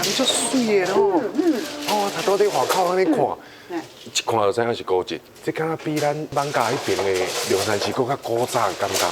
起來足媠的咯。哦，頭拄佇外口按呢看，一看就知影是古蹟。這敢若比咱艋舺彼邊的龍山寺閣較古早的感覺吼。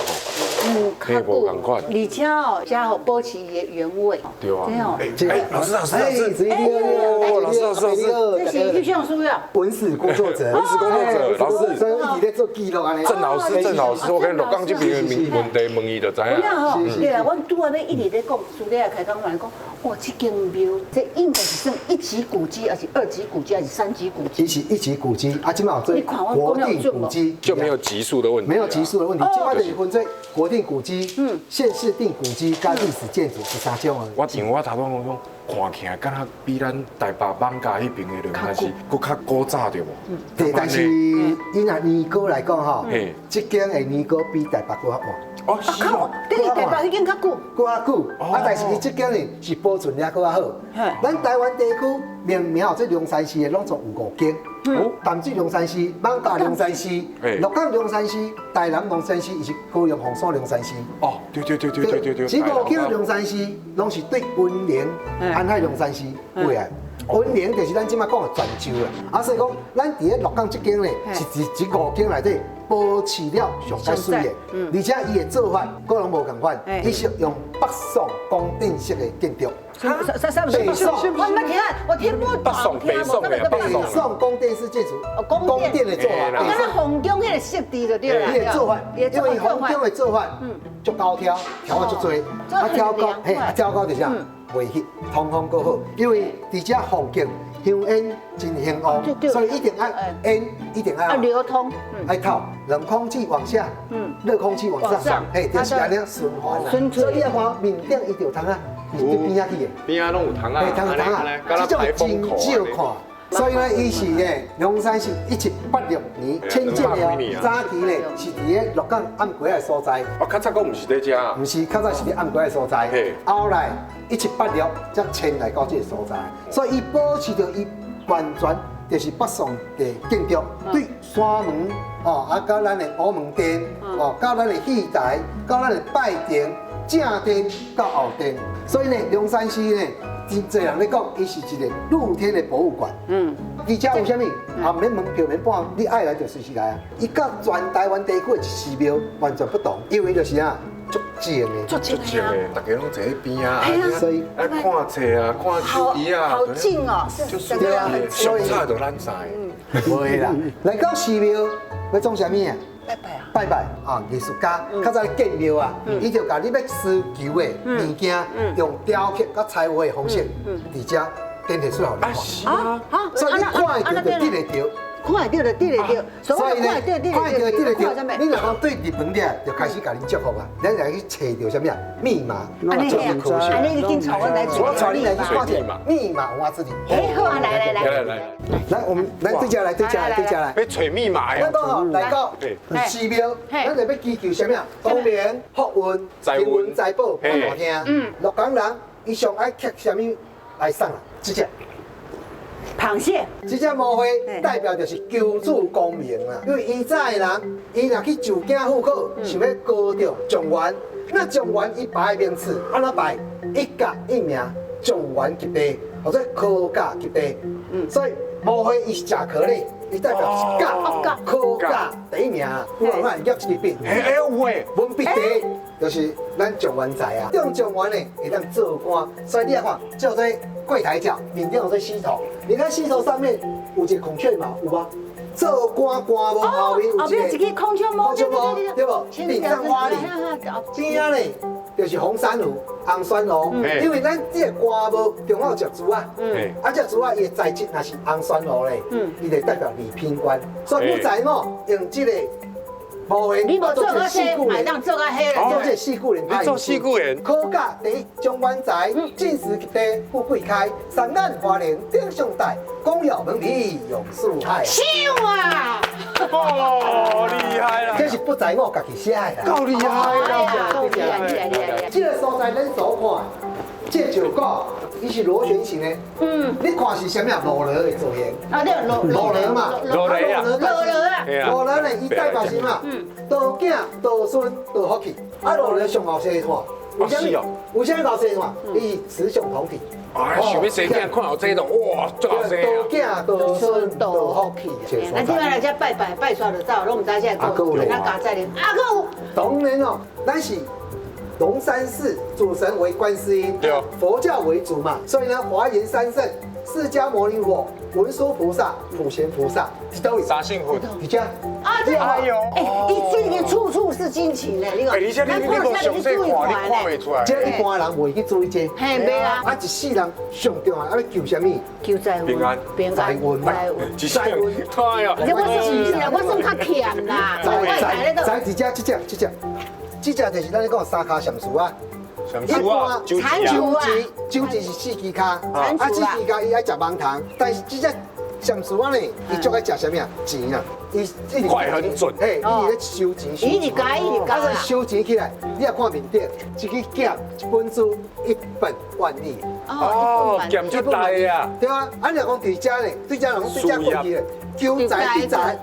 嗯，嘿，無仝款。而且哦，遮予保持伊的原味。對啊。對哦。哎，老師，老師，老師，哦，老師，老師，老師，這是翕相師啊。文史工作者，文史工作者，老師。所以一直咧做記錄按呢。鄭老師，鄭老師，我跟鹿港這邊的問題問伊就知影。吼，對啊，阮拄仔欲一直咧講，私底下開講來講，哇，這間廟這應該是算一級古蹟，還是二級古蹟，還是三級古蹟？伊是一級古蹟，啊，這擺有做國定古蹟，就沒有級數的問題。沒有級數的問題，這擺就是分做國定古蹟、縣市定古蹟佮歷史建築這三種啊。我像我頭拄講，看起來敢若比咱台北艋舺彼邊的龍山寺閣較古早對無？對，但是伊若年糕來講吼，這間的年糕比台北閣較晚。哦，是哦，等於台北已經較久，閣較久。啊，但是伊這間呢是保存得閣較好。咱台灣地區命名這龍山寺的攏總有五間。淡水龍山寺、艋舺龍山寺、鹿港龍山寺、台南龍山寺，以及高雄鳳山龍山寺。哦，對對對對對對對。這五間龍山寺攏是對雲林安海龍山寺過來。雲林就是咱這擺講的泉州啦。啊，所以講，咱佇咧鹿港這間呢，是佇這五間內底保持了上較媠的，而且伊的做法閣攏無仝款，伊是用北宋宮殿式的建築。啥啥北宋，我沒聽，我聽不懂。北宋，北宋的北宋宮殿式建築，宮殿的做法。敢若皇宮彼个設置就對啦。伊的做法，因為皇宮的做法，足高挑，挑仔足濟，啊挑高，嘿，啊挑高就是啥，袂翕，通風閣好，因為佇遮附近香煙真興旺，所以一定愛煙，一定愛流通，愛透，冷空氣往下，熱空氣往上，嘿，就是按呢循環啦。所以你看面頂伊就有窗仔。是對邊仔去的，邊仔攏有窗仔，嘿，窗仔，這種真少看。所以呢，伊是咧龍山寺1786年遷建的，早期咧是佇咧鹿港暗街的所在。哦，較早閣毋是佇遮。毋是，較早是佇暗街的所在。後來1786才遷來到這個所在，所以伊保持著伊完全就是北宋的建築，對山門哦，啊，到咱的午門殿，哦，到咱的戲台，到咱的拜殿。正殿到後殿，所以呢，龍山寺呢，真濟人咧講，伊是一個露天的博物館。而且有啥物？啊，毋免門票，免半，你愛來就隨時來啊。伊佮全台灣地區的寺廟完全不同，因為就是啊，足靜的，足靜的，大家攏坐佇邊啊，所以愛看冊啊，看手機啊，好靜哦，對啊，上早就咱知。袂啦，來到寺廟欲創啥物啊？拜拜啊！拜拜啊！藝術家較早咧建廟啊，伊就共你欲施求的物件，用雕刻佮彩畫的方式，佇遮展現出來予你看。啊所以你看會著就得會著。看會著就得會著，所以呢，看會著得會著。你若講對日本了，就開始共恁祝福啊。咱來去揣著啥物啊？密碼。按呢，按呢，你緊帶阮來我帶你來去看一下密碼有偌濟。哎，好啊，來來來來來來，我們來對這來對這來對這來。欲揣密碼咱講吼，來到寺廟，咱就欲祈求啥物啊？功名、福運、財運、財寶、發大聽。鹿港人伊上愛刻啥物來送啊？這隻。螃蟹，這隻魔會代表就是求取功名啦。因為以前的人，伊若去受驚赴考，想欲考著狀元，那狀元伊排的名次按怎排？一甲一名，狀元及第，或者科甲及第。所以魔會伊是食殼咧，伊代表一甲科甲第一名。有人看舉這支筆，哎有欸，文筆第就是咱狀元才啊。中狀元呢會當做官，所以你來看叫做櫃檯角，面頂有這獅頭，你看獅頭上面有一個孔雀毛，有無？做官官帽後面有一個孔雀毛，孔雀毛對無？頂上花裡，邊仔咧就是紅珊瑚、紅酸蘆，因為咱這個官帽中好食珠仔，啊，這珠仔伊的材質若是紅酸蘆咧，伊就代表禮品官，所以不知母用這個。無會，你無做啊黑，買當做啊黑做這四句聯，做四句聯。科甲第一狀元才，進士及第富貴開，三眼華齡頂上戴，光耀門楣揚四海。笑啊！哦，厲害啦！這是不知我家己寫的啦。夠厲害啦！夠厲害，厲害，厲害！這個所在咱所看，這個石鼓，伊是螺旋形的。你看是啥物啊？螺螺的造型。啊，對，螺螺螺嘛，螺螺啊，螺螺啊，螺螺呢，伊代表啥物？多囝多孫多福氣。啊，螺螺上後生看，為啥物？為啥物𠢕生嘛？伊是雌雄同體。哎，想欲生囝，看到這就哇，足𠢕生啊！多囝多孫多福氣。咱這擺來遮拜拜，拜煞就走，攏毋知這個故事。咱加載咧，啊，閣有。當然哦，咱是龍山寺主神為觀世音，佛教為主嘛，所以呢，華嚴三聖、釋迦牟尼佛、文殊菩薩、普賢菩薩，都三聖佛，佇遮。啊，對啊，哎，伊這個處處是驚情咧，你講。哎，而且你無詳細看，你看袂出來。這一般人袂去注意這。嘿，袂啊。啊，一世人上重要，啊，欲求啥物？求財運。平安。平安。財運。財運。財運。哎呀。我算是啦，我算較儉啦。財財佇遮，這隻這隻，這隻就是咱咧講三跤禪師啊。禪師啊，蟾蜍啊，九節是四支跤，啊四支跤伊愛食盲腸，但是這隻禪師仔呢，伊足愛食啥物啊？錢啊，伊一直快很準，嘿，伊咧收錢，伊一直加，伊一直加啊，收錢起來，你也看面頂，一支劍，一本書，一本萬利。哦，劍足大啊！對啊，啊你若講佇遮呢，對遮人講對遮過去咧，求財得財。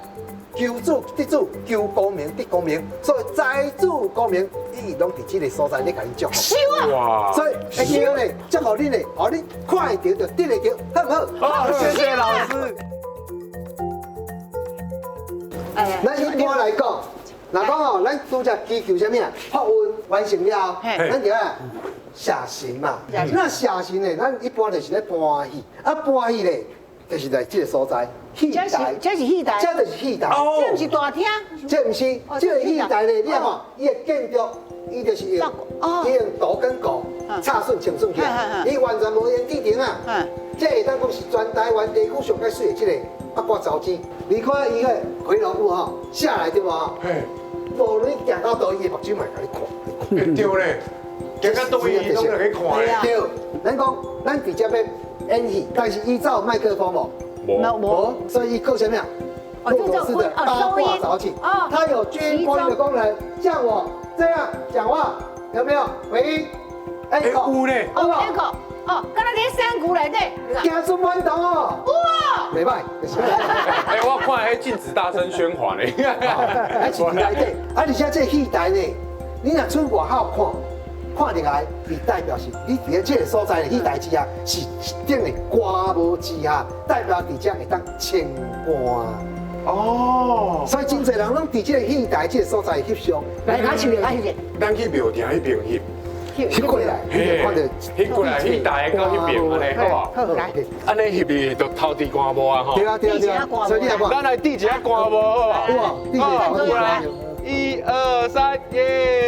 求子得子，求功名得功名，所以財主功名，伊攏佇這个所在咧共你祝福。收啊！所以會記得咧，祝福恁咧，予恁看會著就得會著，好毋好？好，謝謝老師。咱一般來講，若講吼，咱拄則祈求啥物啊？福運完成了後，咱就愛謝神嘛。那謝神咧，咱一般就是咧搬戲，啊搬戲咧，就是來這个所在。戲台，這是戲台，這就是戲台，這毋是大廳，這毋是，這个戲台咧，你看，伊的建築，伊就是用，伊用圖跟構，插榫穿榫起來，伊完全無用鐵釘啊。這會當講是全台灣地區上蓋媠的這个八卦藻井。你看伊个回龍舞吼下來對無？無論你行到佗，伊的目睭嘛會共你看。對咧，行到佗伊攏會去看。對，咱講咱佇遮欲演戲，但是伊走有麥克風無？無，無，所以伊靠啥物啊？駱駝式的八卦藻井，它有軍光的功能，像我這樣講話，有沒有回音？ echo 有咧，哦，echo，哦，敢若佇山谷內底，行出滿堂哦，哇，袂歹。哎，我看彼禁止大聲喧譁咧，還是佇內底，啊，而且這戲台呢，你若出外口看。看入來，伊代表是你佇咧這个所在的戲台之下，是頂的官帽之下，代表佇遮會當清官。哦，所以真濟人攏佇這个戲台這个所在翕相。來，較翕來，較翕。咱去廟埕彼邊翕。翕過來，看著翕過來，戲台到彼邊按呢，好無？好，來。按呢翕去就頭佇官帽啊，吼。對啊對啊對啊。所以你來看。咱來佇一下官帽，好無？有無？佇一下。一二三，耶！